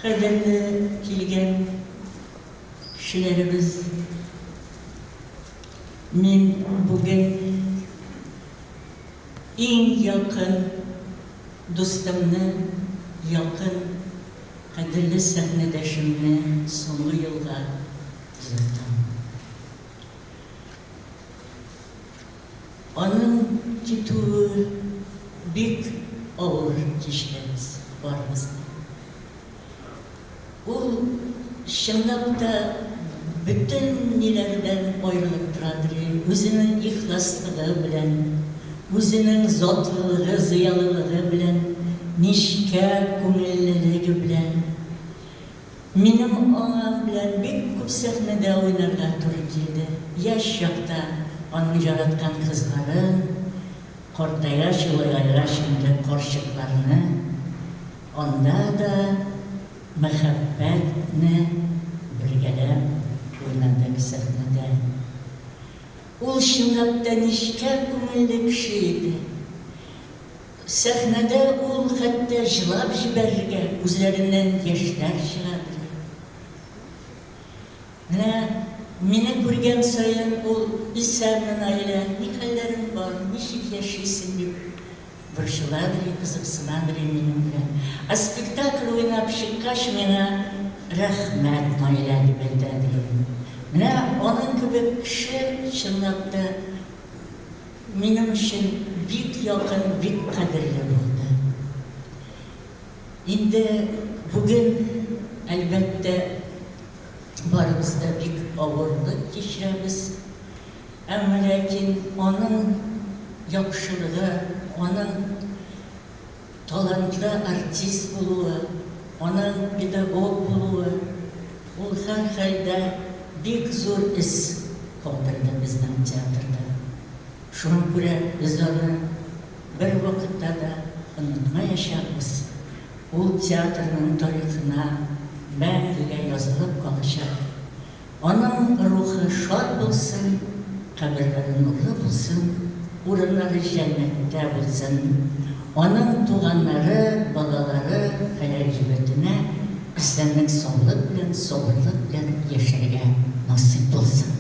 Кадерле килгән кешеләребез, мин бүген иң якын дустымны, якын, кадерле сәхнәдәшемне соңгы юлга озатам. Аның китүе бик авыр кичерәбез барыбыз да. Ул чынлап та бөтен ниләрдән аерылып торадыр, үзенең ихласлыгы белән, үзенең затлылыгы, зыялылыгы белән, нечкә күңеллелеге белән. Минем аның белән бик күп сәхнәдә уйнарга туры килде. Яшь чакта аның яраткан кызларын, картайгач, олыгайгач инде карчыкларны, анда да мәхәббәтне бергәләп уйнадык сәхнәдә. Ул чынлап та нечкә күңелле кеше иде. Сәхнәдә ул хәтта җылап җибәрергә, күзләреннән яшьләр чыга белә. Менә мине күргән саен ул, Исәнме, Наилә, ни хәлләрең бар, ничек яшисең, дип борчыладыр, кызыксынадыр минем белән. Ә спектакль уйнап чыккач, миңа, Рәхмәт, Наилә, дип әйтәдер. Менә аның кебек кеше, чынлап та, Минем өчен бик якын, бик кадерле булды. Инде бүген, әлбәттә, барыбыз да бик авырлык кичерәбез. Әмма ләкин аның яхшылыгы, аның талантлы артист булуы, аның педагог булуы, ул һәрхәлдә бик зур эз калдырды безнең театрда. Шуңа күрә без аны бервакытта да онытмаячакбыз, ул театрның тарихына мәңгегә язылып калачак. Аның рухы шат булсын, каберләре нурлы булсын, урыннары җәннәттә булсын. Аның туганнары, балалары, хәләл җефетенә исәнлек-саулык белән, сабырлык белән яшәргә насыйп булсын.